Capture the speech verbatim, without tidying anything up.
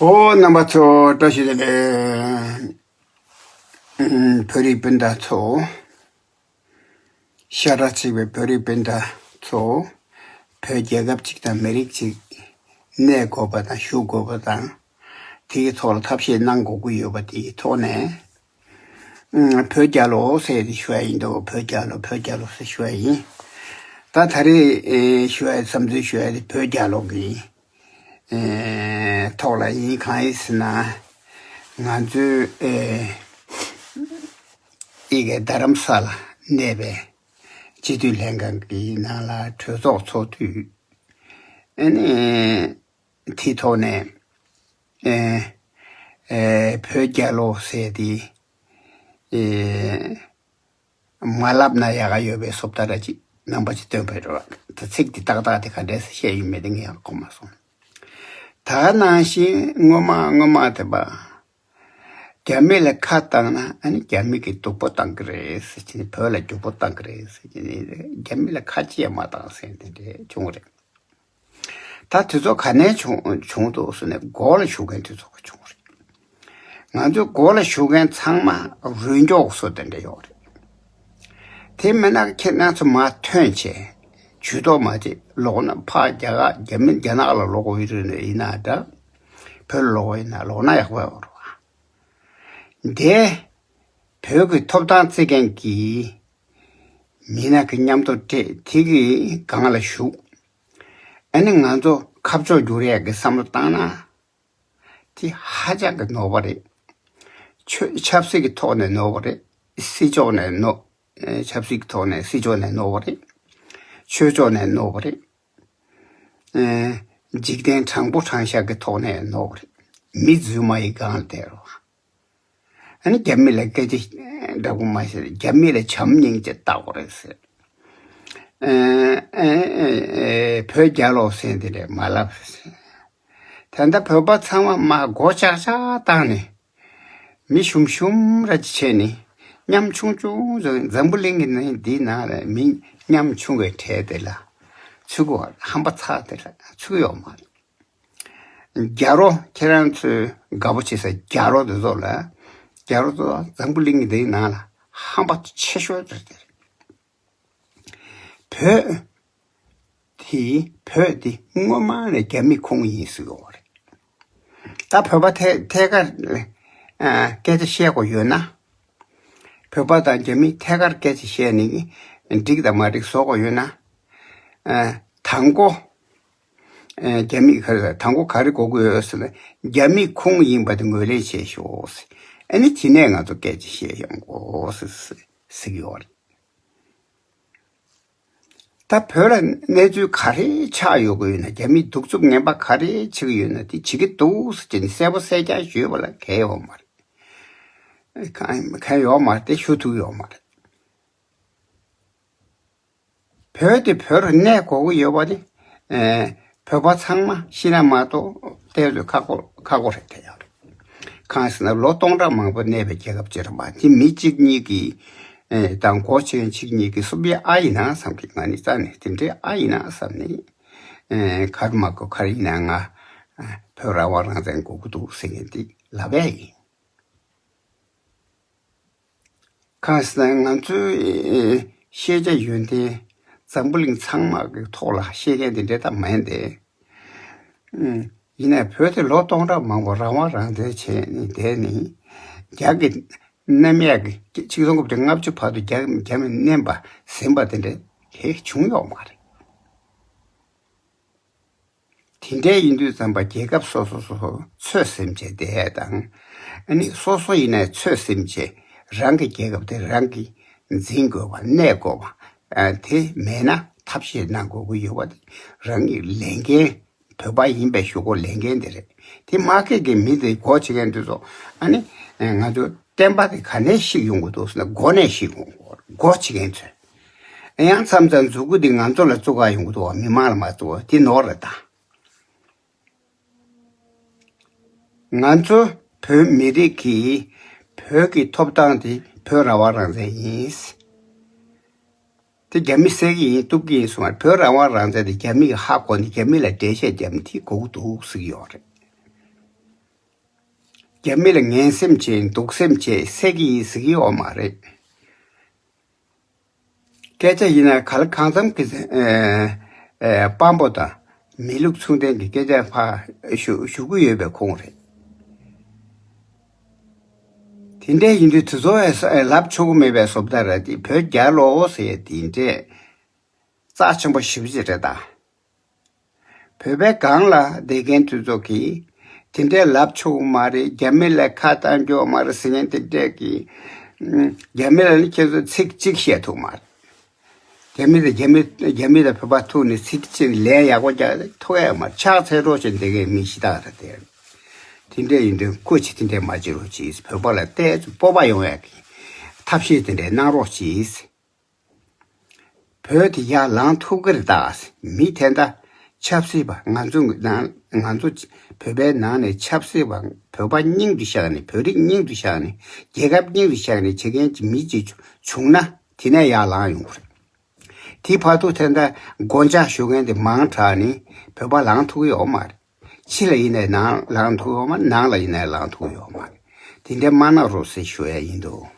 ཨོ་རྣམ་པ་ཚོ་བཀྲ་ཤིས་བདེ་ལེགས། ཨུམ། བོད་རིགས་སྤུན་ཟླ་ཚོ། ཤ་ཁྲག་གཅིག་པའི་བོད་རིགས་སྤུན་ཟླ་ཚོ། བོད་རྒྱལ་ཁབ་གཅིག་དང་མི་རིགས་གཅིག་གནས་དགོས་པ་དང་བཞུགས་དགོས་པ་དང་། དེའི་ཐོག་ལ་ཐབས་ཤེས་གནང་དགོས་ཀྱི་ཡོད་པ་དེའི་ཐོག་ནས། ཨུམ། བོད་རྒྱལ་ལོ་ཟེར་ཏེ་ཞུ་ཡ་ཡིན་འདུག་བོད་རྒྱལ་ལོ། བོད་རྒྱལ་ལོ་ཟེར་ཞུ་ཡ་ཡིན། ད་ད་རེས་ཨེ་ཞུ་ཡ་བསམ་ཚུལ་ཞུ་ཡ་དེ་བོད་རྒྱལ་ལོ་གི་ཨེ་ཐོག་ལ་ཡིན། གང་ཡིན་ཟེར་ན། ང་ཚོའི་ཨེ་ཨི་གེ་རྡ་རམ་ས་ལ་གནས་པའི་སྤྱི་འཐུས་ལྷན་ཁང་གི་ནང་ལ་གྲོས་ཚོགས་ཚོགས་དུས། ཨ་ནི་དེའི་ཐོག་ནས་ཨེ་ཨེ་བོད་རྒྱལ་ལོ་ཟེར་ཏེ་ཨེ་མ་ལབ་ན་ཡག་ག་ཡོད་པའི་བཟོ་ལྟ་ར་ཅིག་རྣམ་པ་ཅིག་སྟོན་པའི་རོགས། ད་ཚིག་འདི་ཏག་ཏག་དེ་ག་འདྲས་སེ་བཤད་ཡོད་མེད་དེ་ངས་ཡང་གོ་མ་སོང་། ད་ནང་བཞིན་སྔོན་མ་སྔོན་མ་དེ་པ། རྒྱ་མི་ལ་ཁ་བཏང་ན་ཨ་ནི་རྒྱ་མི་གིས་སྡུག་པོ་བཏང་གི་རེད་ཟེར་གྱིན། བོད་ལ་སྐྱོ་པོ་བཏང་གི་རེད་ཟེར་གྱིན། རྒྱ་མི་ལ་ཁ་ཅིག་མ་བཏང་ཟེར་དེ་འདྲས་བྱུང་རེད། ད་དུས་ཚོད་ག་ནས་བྱུང་བྱུང་འདུག་ཟེར་ན། མགོ་ལ་བཞུགས་མཁན་དུས་ཚོད་ཀྱི་བྱུང་རེད། ང་ཚོའི་མགོ་ལ་བཞུགས་མཁན་ཚང་མ་རུས་མགྱོགས་བཟོ་དེ་འདྲ་ཡོད་རེད། དེ་མིན་ན་ཁྱེད་རང་ཚོ་མར་ཐོན་བྱས་ཇུས་གཏོགས་མ་བྱེད་ལོག་ན། ཕར་རྒྱ་གར་རྒྱ་མི་རྒྱ་ནག་ལ་ལོག་དགོས་ཡོད་རེད་ན། ཡིན་ན་འདྲ། བོད་ལ་ལོག་ཡིན་ན་ལོག་ན་ཡག་པོ་ཡོད་རེད་བ། འདི་བོད་ཀྱི་ཐོབ་ཐང་རྩོད་མཁན་གྱི་མི་སྣ་གི་མཉམ་དུ་སྤྲད། དེ་གི་སྒང་ལ་བཞུགས། ཨ་ནི་ང་ཚོ་ཁ་ཕྱོགས་བསྒྱུར་ཡས་ཀྱི་བསམ་བློ་བཏང་ན། དེ་ཧ་ཅང་གི་ནོར་བ་རེད། ཆོས་ཆབ་སྲིད་ཀྱི་ཐོག་ནས་ནོར་བ་རེད། སྲིད་ཕྱོགས་ནས་ནོར། ཨེ་ཆབ་སྲིད་ཀྱི་ཐོག་ནས་སྲིད་ཕྱོགས་ནས་ནོར་བ་རེད། ཆོས་ཕྱོགས་ནས་ནོར་བ་རེད། ཨེ་འཇིག་རྟེན་དྲང་པོ་དྲང་བཞག་གི་ཐོག་ནས་ནོར་བ་རེད། མི་རྫུན་མ་ཡི་སྒང་ལ་བསྡད་རོགས། ཨ་ནི་རྒྱ་མི་ལ་སྐད་ཆ་འདྲ་པོ་མ་བཤད། རྒྱ་མི་ལ་བྱམས་སྙིང་རྗེ་ལྟ་དགོས་རེད་ཟེར། ཨེ་ཨེ་ཨེ་ཨེ་བོད་རྒྱལ་ལོ་ཟེར་འདི་རེད་མ་ལབ་ཟེར། ད་ལྟ་བོད་པ་ཚང་མ་མར་མགོ་ལྕག་ལྕག་བཏང་ནས། མི་ཞུམ་ཞུམ་ར་ཅིག་བྱས་ནས། ཉམ་ཆུང་ཆུང་ཟིག་འཛམ་བུ་གླིང་གི་ནང་འདིའི་ནང་ལ་མི་ཉམ་ཆུང་གི་གྲས་དེ་ལ་ཚུད་གོ། ཧམ་པ་ཚ་དེ་ལ་ཚུད་ཀྱི་ཡོད་མ་རེད། རྒྱ་རོ་ཁྱེད་རང་ཚོས་དགའ་པོ་བྱེད་ས་རྒྱ་རོ་དེ་ཚོ་ལ། རྒྱ་རོ་ཚོ་འཛམ་བུ་གླིང་གི་འདིའི་ནང་ལ་ཧམ་པ་ཆེ་ཤོས་དེ་རེད། བོད་དེ་བོད་དེ་སྔོན་མ་ནས་རྒྱ་མི་ཁོངས་ཡིན་ཟེར་གྱི་ཡོད་རེད། ད་བོད་པ་ཐད་ཐད་ཀར་ཨ་སྐད་ཆ་བཤད་དགོས་ཡོད་ན། བོད་པ་དང་རྒྱ་མི་ཐད་ཀར་སྐད་ཆ་བཤད་ནས་འགྲིག་དང་མ་འགྲིག་བཟོ་དགོས་ཡོད་ན། ཨ་དང་པོ་ཨ་རྒྱ་མི་ག་རེ་དང་པོ་ག་རེ་དགོས་ཀྱི་ཡོད་ཟེར་ན། རྒྱ་མི་ཁོངས་ཡིན་པ་དེ་ངོས་ལེན་བྱས་ཤོག་ཟེར། ཨ་ནི་དེ་ནས་ང་ཚོ་སྐད་ཆ་བཤད་ཡོང་དགོས་ཟེར་ཟེར་གྱི་ཡོད་རེད། ད་བོད་ལ་གནས་ཚུལ་ག་རེ་ཆགས་ཡོད་ཀྱི་ཡོད་ན། རྒྱ་མིས་གདུག་རྩུབ་ངན་པ་ག་རེ་བྱེད་ཀྱི་ཡོད་ན། དེ་བྱེད་ཀྱི་འདུག་ཟེར་གྱི་ནི་གསལ་པོ་གསལ་རྐྱང་ཞུས་པ་ལ་གལ་ཡོད་མ་རེད། གང་གང་ཡོད་མ་རེད། དེ་ཞུ་ཐུབ་ཡོད་མ་རེད། བོད་དེ་བོད་རུ་གནས་དགོས་ཀྱི་ཡོད་པ་དེ། ཨེ་བོད་པ་ཚང་མ་ཤི་ན་མ་གཏོགས་ཏོག་ཙམ་ཁག་པོ་ཁག་པོ་རེད་དེ་ཡང་། གང་ཟེར་ན་ལོ་སྟོང་ཕྲག་མང་པོ་གནས་པའི་རྒྱལ་ཁབ་ཅིག་རེད་མ། དེ་མི་གཅིག་གཉིས་ཀྱིས་ཨེ་དང་འགོ་ཆེན་གཅིག་གཉིས་ཀྱིས་སུ་བྱེད་ཨ་ཡིན་ན་བསམ་གི། ང་ནི་རྩ་ནས་དེ་འདྲའི་ཨ་ཡིན་ན་བསམ་ནས། ཨེ་གར་མ་གོ་གར་ཡིན་ན་ང་ཨེ་བོད་རང་དབང་རང་བཙན་དགོས་ཀྱི་འདུག་ཟེར་མཁན་དེ་ལབ་ཡ་ཡིན། གང་ཟེར་ན་ང་ཚོའི་ཤེས་བྱ་ཡོན་ཏན་འཛམ་བུ་གླིང་ཚང་མ་གི་ཐོག་ལ་ཤེས་མཁན་དེ་འདྲ་ད་མ་ཡིན་ཏེ། ཡིན་ནའི་བོད་དེ་ལོ་སྟོང་ཕྲག་མང་པོ་རང་དབང་རང་བཙན་བྱས་ནས་བསྡད་ནས། རྒྱ་གི་གནམ་ཡག་གི་ཆིག་སྟོང་དགུ་བརྒྱ་ལྔ་བཅུ་བར་དུ་རྒྱ་རྒྱ་མི་མནན་པ་ཟིན་པ་དེ་འདྲ་དེ་བྱུང་ཡོད་མ་རེད། དེ་འདྲའི་ཡིན་དུས་ཙམ་པ་རྒྱལ་ཁབ་སོ་སོ་སོ་སོ་ཚོད་ཟིན་བྱས་བསྡད་དང་། ཨ་ནི་སོ་སོ་ཡིན་ནའི་ཚོད་ཟིན་བྱས་རང་གི་རྒྱལ་ཁབ་དེ་རང་གིས་འཛིན་དགོས་པ་གནས་དགོས་པ། ཨ་དེ་མེད་ན་ཐབས་ཤེས་གནང་དགོས་ཀྱི་ཡོད་པ་དེ་རང་གི་ལས་འགན། བོད་པ་ཡིན་པའི་གཞུག་གུ་ལས་འགན་དེ་རེད། དེ་མ་ཁེལ་གྱི་མི་དེ་སྒོ་ཕྱེ་མཁན་དེ་ཚོ་ཨ་ནི་ང་ཚོ་བསྟན་པ་དེ་ག་ནས་ཤེས་ཡོང་གི་འདུག་ཟེར་ན། སྒོ་ནས་ཤེས་ཡོང་གི། སྒོ་ཕྱེ་མཁན་ཚོས། ཡང་མཚམས་མཚམས་མཛུ་གུ་འདི་ང་ཚོ་ལ་བཙུགས་ཀ་ཡོང་གི་འདུག་བ། མི་མང་ལ་མ་བཙུགས་པ་དེ་ནོར་རེད་ད། ང་ཚོ་བོད་མི་རིགས་ཀྱི་བོད་ཀྱི་ཐོབ་ཐང་དེ་བོད་རང་དབང་རང་བཙན་ཡིན། དེ་རྒྱ་མི་བསད་ཀྱི་ཡིན། གཏུབ་ཀྱི་ཡིན་གསུངས་པ་རེད། བོད་རང་དབང་རང་བཙན་དེ་རྒྱ་མི་གི་ཧ་གོ་ནས་རྒྱ་མི་ལ་འགྲེལ་བཤད་རྒྱབ་ནས་དེ་དགོས་ཀྱི་འདུག་ཟེར་གྱི་ཡོད་རེད། རྒྱ་མི་ལ་ངན་སེམས་བྱེད། སྡུག་སེམས་བྱེད། བསད་ཀྱི་ཡིན་ཟེར་གྱི་ཡོད་མ་རེད། སྐད་ཆ་ཡིན་ན་ག་ལ་གང་འཚམ་གྱི་ཨེ་ཨེ་དཔང་པོ་དང་མི་ལུགས་མཚུངས་ལྡན་གྱི་སྐད་ཆ་ཕར་ཞུ་ཞུ་གི་ཡོད་པའི་ཁུངས་རེད། དེ་འདྲ་ཡིན་དུས་དེ་ཚོ་ཨེ་ལབ་ཆོག་གི་མེད་པའི་བཟོ་ལྟ་ར། དེ་བོད་རྒྱལ་ལོ་ཟེར་ཡ་དེ་འདྲས་རྩ་ཆེན་པོ་ཞེ་པོ་ཅིག་རེད་ད། བོད་པའི་སྒང་ལ་བསྡད་མཁན་དེ་ཚོ་གིས་དེ་འདྲའི་ལབ་ཆོག་གི་མ་རེད། རྒྱ་མི་ལ་ཁ་གཏང་རྒྱུ་མ་རེད་ཟེར་མཁན་དེ་འདྲས་ཀྱིས། ཨམ། རྒྱ་མི་ལ་ནི་ཁྱེད་ཚོ་ཚིག་གཅིག་བཤད་ཐུབ་མ་རེད། རྒྱ་མི་དང་རྒྱ་མི་རྒྱ་མི་དང་བོད་པ་ཐུག་ནས་ཚིག་གཅིག་ལན་ཡག་པོ་རྒྱག་ཐུབ་ཡ་མ་རེད། ཕྱག་འཚལ་རོགས་བྱས་བསྡད་མཁན་མི་ཞེ་དྲག་རེད་དེ། དེ་འདྲས་ཡིན་དུས་སྐུ་མཁྱེན་དེ་འདྲས་མ་བྱེད་རོགས་གྱིས། བོད་པ་ལ་བལྟས་ཚེ་སྤོབས་པ་ཡོང་ཡ་གི་ཐབས་ཤེས་དེ་འདྲས་གནང་རོགས་གྱིས། བོད་དེ་ཡར་ལངས་ཐུབ་ཀྱི་རེད་ད། མི་དེ་འདྲ་ཆབ་སྲིད་པ་ང་ཚོ་ནང་ང་ཚོ་བོད་པའི་ནང་ནས་ཆབ་སྲིད་པ། བོད་པ་སྙིང་དུ་བཞག་ནས། བོད་རིགས་སྙིང་དུ་བཞག་ནས། རྒྱལ་ཁབ་སྙིང་དུ་བཞག་ནས་བྱེད་མཁན་གྱི་མི་ཅིག་བྱུང་ན་དེ་ནས་ཡར་ལངས་ཡོང་གི་རེད། དེ་བར་དུ་དེ་འདྲ་མགོ་འཇག་ཞུ་མཁན་དེ་མང་དྲགས་ནས་བོད་པ་ལངས་ཐུབ་ཀྱི་ཡོད་མ་རེད། ཕྱི་ལ་ཡིན་ནའི་ནང་ལངས་ཐུབ་ཡོད་མ་རེད། ནང་ལ་ཡིན་ནའི་ལངས་ཐུབ་ཡོད་མ་རེད། དེ་འདྲ་མ་གནང་རོགས་ཟེར་ཞུ་ཡ་ཡིན་འདུག།